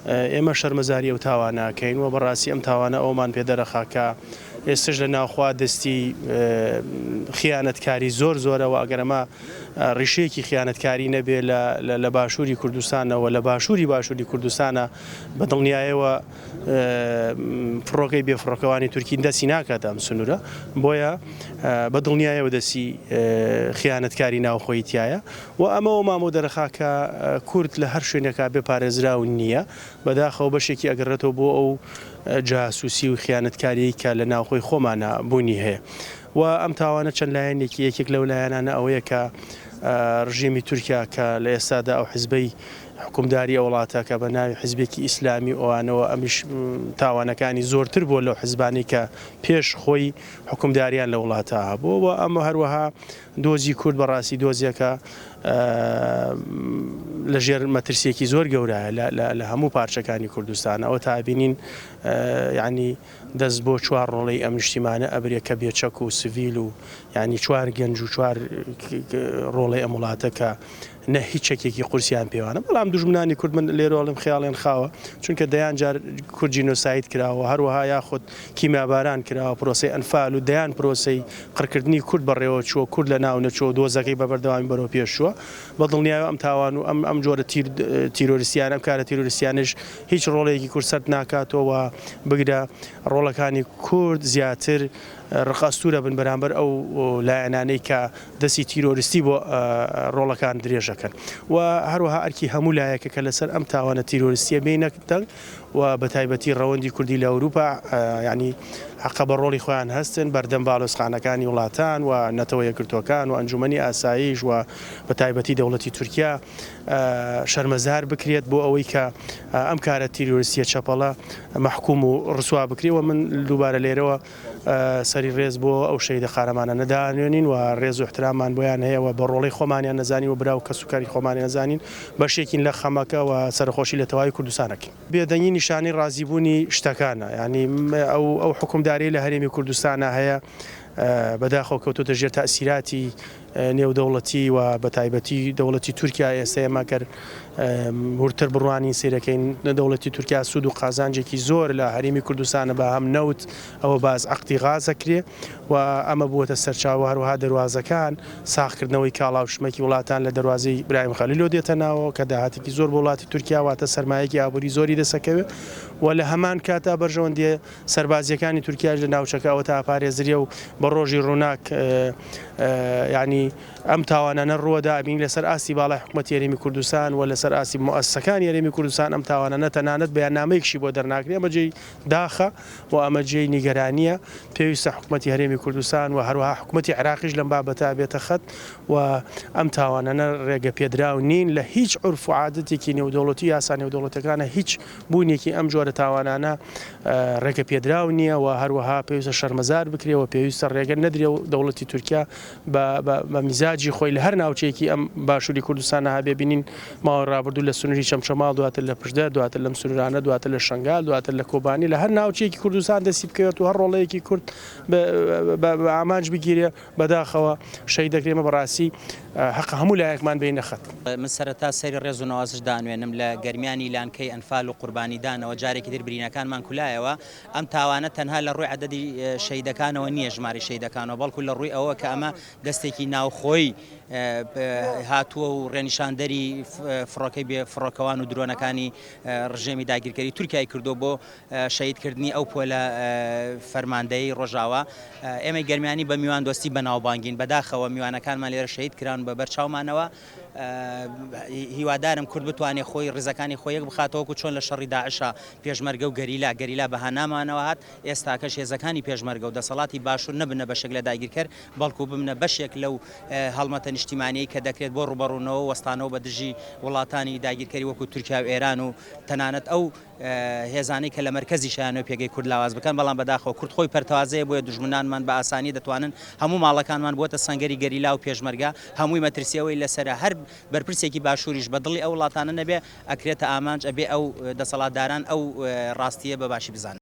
ئێمە شەرمەزاری ئەو تاوانە ئەکەین و بەڕاستی ئەم تاوانە ئەوەمان پێ دەرەخا کە ئێستش لە ناوخوا دەستی خیانەتکاری زۆر زۆرە و ئەگەر ئەمە ڕیشەیەکی خیانەتکاری نەبێ لە باشووری کوردستانەوە لە باشووری باشووری کوردستانە بە دڵنیایەوە فڕۆکەی بێ فڕۆکەوانی تورکی دەستی ناکاتە ئەم سنوورە بۆیە بە دڵنیایەوە دەستی خیانەتکاری ناوخۆی تایە و ئەمە ئەومان بۆ دەرەخا کە کورد لە هەر شوێنێکا بێ پارێزراو نییە، بەداخەوە بەشێکی ئەگەڕێتەوە بۆ ئەو جاسوسی و خیانەتکاریەی کە لە ناوخۆی خۆمانا بوونی هەیە و ئەم تاوانە چەند لایەنێکی یەکێک لەو لایەنانە ئەوەیە کە ڕژێمی تورکیا کە لە ئێستادا ئەو حزبەی حکومداری ئەو وڵاتە کە بە ناوی حزبێکی ئیسلامی و ئەوانەوە ئەمیش تاوانەکانی زۆرتر بووە لەو حزبانەی کە پێش خۆی حکومداریان لە وڵاتە هەبووە و ئەمە هەروەها دۆزی کورد بەڕاستی دۆزێکە لە ژێر مەترسیەکی زۆر گەورایە لە هەموو پارچەکانی کوردستان ئەوە تا بینین یعنی دەست بۆ چوار ڕۆڵەی ئەم نیشتیمانە ئەبرێ کە بێچەک و سڤیل و یعنی چوار گەنج و چوار ڕۆڵەی ئەم وڵاتە کە نە هیچ چەکێکی قورسیان پێوانە بەڵام دوژمنانی کورد من لێرە ئەڵێم خەیاڵیان خاوە چونکە دەیان جار کورد جینۆساید کراوە هەروەها یاخود کیمیاباران کراوە پرۆسەی ئەنفال و دەیان پرۆسەی قڕکردنی کورد بەڕێوە چووە کورد لە ناو نەچووە دۆزەکەی بە بەردەوامی بەرەو پێش چووە بە دڵنیایەوە ئەم تاوان و ئەم ئەم جۆرە تیر تیرۆریستیانە ئەم کارە تیرۆریستیانەش هیچ ڕۆڵێکی کورد سەرد ناکاتەوە بگرە ڕۆڵەکانی کورد زیاتر ڕق ئەستوورە بن بەرامبەر ئەو لایەنانەی کە دەستی تیرۆریستی بۆ ڕۆڵەکان درێژ ئەکەن و هەروەها ئەرکی هەموو لایەکە کە لەسەر ئەم تاوانە تیرۆریستیە بێینە دەنگ و بەتایبەتی ڕەوەندی کوردی لە ئەوروپا یانی حەقە بە ڕۆڵی خۆیان هەستن بەردەم باڵۆزخانەکانی وڵاتان و نەتەوە یەکگرتووەکان و ئەنجومەنی ئاسایش و بەتایبەتی دەوڵەتی تورکیا شەرمەزار بکرێت بۆ ئەوەی کە ئەم کارە تیرۆریستیە چەپەڵە مەحکوم و ڕسوا بکرێت و من دووبارە لێرەوە سەری ڕێز بۆ ئەو شەهیدە قارەمانانە دانوێنین و ڕێز و احتراممان بۆیان هەیە و بە ڕۆڵەی خۆمانیان نەزانین و برا و کەسوکاری خۆمانیان نەزانین بەشێکین لە خەمەکە و سەرەخۆشی لە تەواوی کوردستان ئەکەین. بێدەنگی نیشانەی ڕازیبوونی شتەکانە یانی ئەو ئەو حوکمداریەی لە هەرێمی کوردستانا هەیە بەداخەوە کەوتۆتە ژێر تەئسیراتی نێودەوڵەتی و بەتایبەتی دەوڵەتی تورکیا ئێستا ئێمە گەر وردتر بڕوانین سەیرەکەین دەوڵەتی تورکیا سوود و قازانجێکی زۆر لە هەرێمی کوردستانە بە هەم نەوت ئەوە باز عەقدی غاز ئەکرێ و ئەمە بووەتە سەرچاوە هەروەها دەروازەکان ساغکردنەوەی کاڵا و شمەکی وڵاتان لە دەروازەی برایم خەلیلۆ دێتە ناوەوە کە داهاتێکی زۆر بۆ وڵاتی تورکیا واتە سەرمایەکی ئابووری زۆری دەسەکەوێ و لە هەمان کاتا بەرژەوەندیە سەربازییەکانی تورکیاش لە ناوچەکە ئەوەتا ئەپارێزرێ و بە ڕۆژی ڕووناک یانی ئەم تاوانانە ڕووەدا ئەبینی لەسەر ئاستی باڵای حکومەتی هەرێمی کوردستان و لەسەر ئاستی موئەسسەکانی هەرێمی کوردستان ئەم تاوانانە تەنانەت بەیاننامەیەکشی بۆ دەرناکرێ ئەمە جێی داخە و ئەمە جێی نیگەرانییە پێویستە حکومەتی هەرێمی کوردستان و هەروەها حکومەتی عێراقیش لەم بابەتە بێتە خەت و ئەم تاوانانە ڕێگەپێدراو نین لە هیچ عورف و عادەتێکی نێودەوڵەتی یاسا نێودەوڵەتیەکانە هیچ بوونێکی ئەم جۆرە تاوانانە ڕێگە پێدراو نییە و هەروەها پێویستە شەرمەزار بکرێ و پێویستە ڕێگە نەدرێ و دەوڵەتی تورکیا بە میزاجی خۆی لە هەر ناوچەیەکی ئەم باشووری کوردستانە هەبێ بینین ماوەی ڕابردوو لە سنووری چەمچەماڵ دواتر لە پشدەر دواتر لەم سنوورانە دواتر لە شەنگال دواتر لە کۆبانی لە هەر ناوچەیەکی کوردستان دەستی بکەوێت و هەر ڕۆڵەیەکی کورد بە ئامانج بگیرێ بەداخەوە شەهید دەکرێ ئێمە بەڕاستی هەقە هەموو لایەکمان بێینە خەت. من سەرەتا سەری ڕێز و نەوازش دانوێنم لە گەرمیانی لانکەی ئەنفال و قوربانیدانەوە جارێکی تر برینەکانمان کولایەوە، ئەم تاوانە تەنها لە ڕووی عەدەدی شەهیدەکانەوە نییە ژمارەی شەهیدەکانەوە بەڵکو لە ڕووی ئەوە کە ئەمە دەستێکی ناوخۆی هاتووە و ڕێنیشاندەری فڕۆکەی بێ فڕۆکەوان و درۆنەکانی ڕژێمی داگیرکەری تورکیای کردووە بۆ شەهید کردنی ئەو پۆلە فەرماندەیەی ڕۆژاوا. ئێمەی گەرمیانی بە میواندۆستی بەناوبانگین، بەداخەوە میوانەکانمان لێرە شەهید کران بە بەر چاومانەوە. هیوادارم کورد بتوانێت خۆی ڕیزەکانی خۆی یەک بخاتەوە وەکو چۆن لە شەڕی داعشا پێشمەرگە و گەریلا گەریلا بە هانامانەوە هات، ئێستاکەش هێزەکانی پێشمەرگە و دەسەڵاتی باشوور نەبنە بەشێک لە داگیرکەر، بەڵکو ببنە بەشێک لەو هەڵمەتە نیشتیمانیەی کە دەکرێت بۆ ڕووبەڕوونەوە و وەستانەوە بە دژی وڵاتانی داگیرکەری وەکو تورکیا و ئێران و تەنانەت ئەو هێزانەی کە لە مەرکەزیشیانەوە پێگەی کورد لاواز بکەن، بەڵام بەداخەوە کورد خۆی پەرتەوازەیە بۆیە دوژمنانمان بە ئاسانی دەتوانن هەموو ماڵەکانمان بووەتە سەنگەری گەریلا و پێشمەرگە هەمووی مەترسی ئەوەی لەسەرە هەر بەرپرسێکی باشووریش بە دڵی ئەو وڵاتانە نەبێ ئەکرێتە ئامانج ئەبێ ئەو دەسەڵاتداران ئەو ڕاستییە بە باشی بزانن.